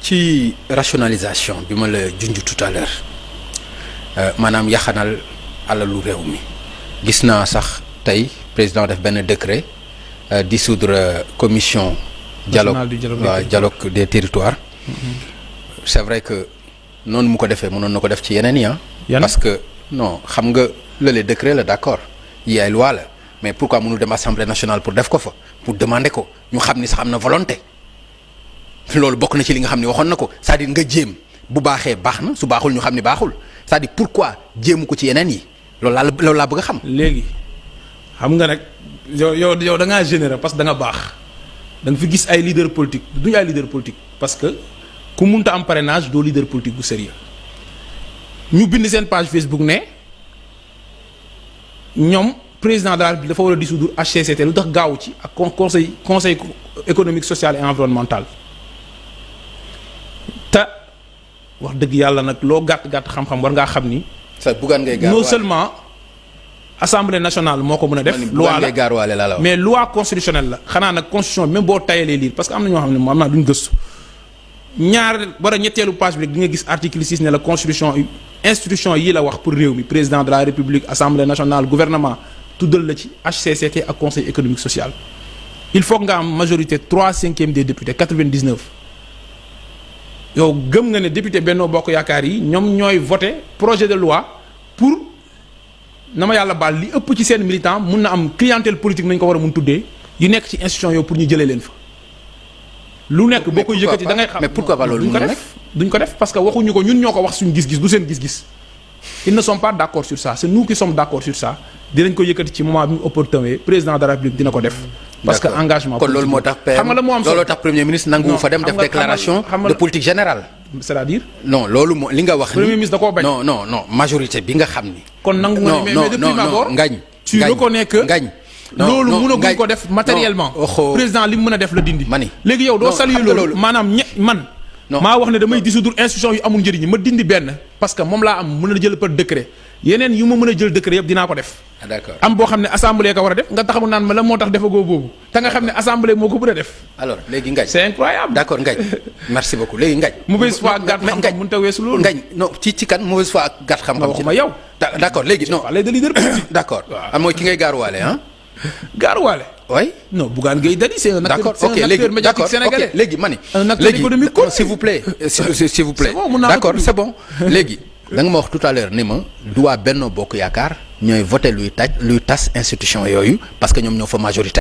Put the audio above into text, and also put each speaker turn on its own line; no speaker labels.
ci rationalisation bi ma la junj tout à l'heure maanaam yaxanal alalu réew mi gis naa sax tey président def benn décret dissoudre commission dialogue des territoires. C'est vrai que noonu mu ko defee mënoon na ko def ci yeneen yi parce que non xam nga lële décret la d'accord yi ay loi la mais pourquoi mënul dem assemblée nationale pour def ko fa pour demander ko ñu xam ni sax am na volonté loolu bokk na ci li nga xam ne waxoon na ko c'est-à-dire nga jéem bu baaxee baax na su baaxul ñu xam ni baaxul c'est-à-dire pourquoi jéemu ko ci yeneen yi loolu laa bëgg a xam.
léegi xam nga nag yow da ngaa généreux parce que da nga baax da nga fi gis ay leader politique duñu ay leader politique parce que ku munta am parrainage doo leader politique bu sérieux ñu bind seen page Facebook ne ñoom président de la République dafa war a dissoudre HCCT lu tax gaaw ci ak conseil économique social et environnemental te wax dëgg yàlla nag loo gàtt xam-xam war ngaa xam ni.
sa buggaan ngay gaar
non seulement assemblée nationale moo ko mën a def. loi la mais loi constitutionnelle la. xanaa nag constitution bi même boo tayalee lire parce que am na ñoo xam ne moom am naa duñ gëstu ñaar bara ñetteelu page bi rek di nga gis article 6 ne la constitution institution yi la wax pour réew mi président de la république assemblée nationale gouvernement tuddal la ci HCCT ak conseil économique social. il faut nga am majorité 3/5 des députés 99. yow gëm nga ne député Benno Bokk Yaakaar yi ñoom ñooy voté projet de loi pour na ma yàlla baal li ëpp ci seen militant mun na am clientèle politique nañ ko war a mun tuddee yu nekk ci institution yow pour ñu jëlee leen fa. lu nekk boo koy yëkkati da ngay xam
mais pourquoi pas loolu
duñ ko def parce que waxuñu ko ñun ñoo ko wax suñu gis-gis du seen gis-gis ils ne sont pas d'accord sur ça c'est nous qui sommes d'accord sur ça dinañ ko yëkkati ci moment bi mu opportun président de la République dina ko def. parce que engagement
kon loolu moo tax
xam nga la moo am solo
looloo tax premier ministre nangu fa dem def déclaration de politique générale.
c'est-à-dire.
non loolu moo li nga wax.
premier ministre da koo bañ.
non majorité bi nga xam ni.
kon nangu nga mais depuis d'abord
ngañ
tu reconnais que
ngañ.
loolu mënaguñ ko def matériellement. président li mu mën a def la dindi.
mani
léegi yow doo saluer loolu maanaam man. maa wax ne damay dissoudre institution yu amul njëriñ ma dindi benn parce que moom laa am mën a jël par décret yeneen yu ma mën a jël décret yëpp dinaa ko def.
d'accord
am boo xam ne assemblée ko war a def nga taxamu naan ma la moo tax defagoo boobu te nga xam ne assemblée moo ko mën a def.
alors léegi ngañ
c'est incroyable.
d'accord ngañ merci beaucoup léegi ngañ.
mauvaise foi ak gàtt xam-xam mënut a weesu loolu.
ngañ non ci kan mauvaise foi ak gàtt xam-xam.
waxuma yow.
d'accord léegi non
parler de leader politique.
d'accord am mooy ki ngay gaaruwaale ah.
gaaruwaale.
oui.
non Bougane Gueye Dany c'est un acteur médiatique sénégalais.
léegi mani.
un acteur économique
léegi s'il vous plaît. s'il vous plaît d'accord c'est bon léegi. da nga ma wax tout à l'heure ni ma du waa Benno Bokk Yaakaar ñooy voté luy tas institution yooyu parce que ñoom ñoo fa majorité